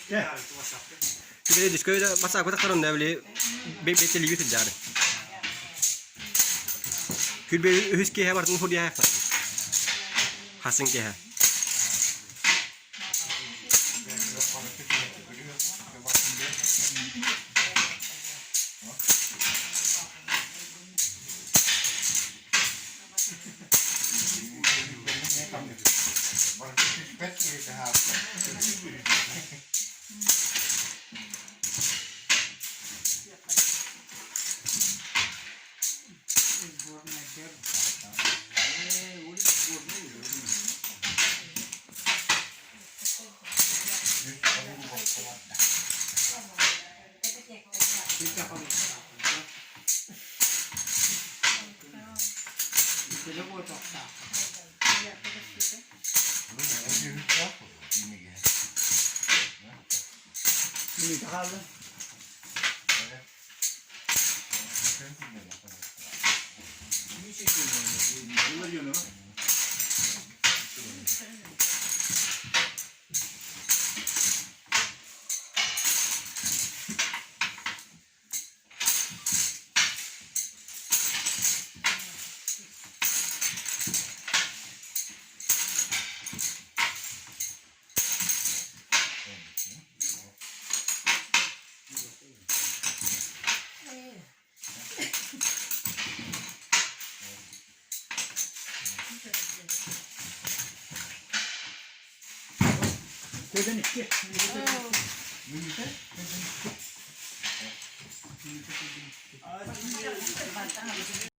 Били дискөй да басаакы тахтаран да били бэйбэтэлиги сылдьаары. Күлбэ үһүс киэһэ бартын хурдиһаахтар. Хасын киэһэ. Түспэт киһи таһаарда.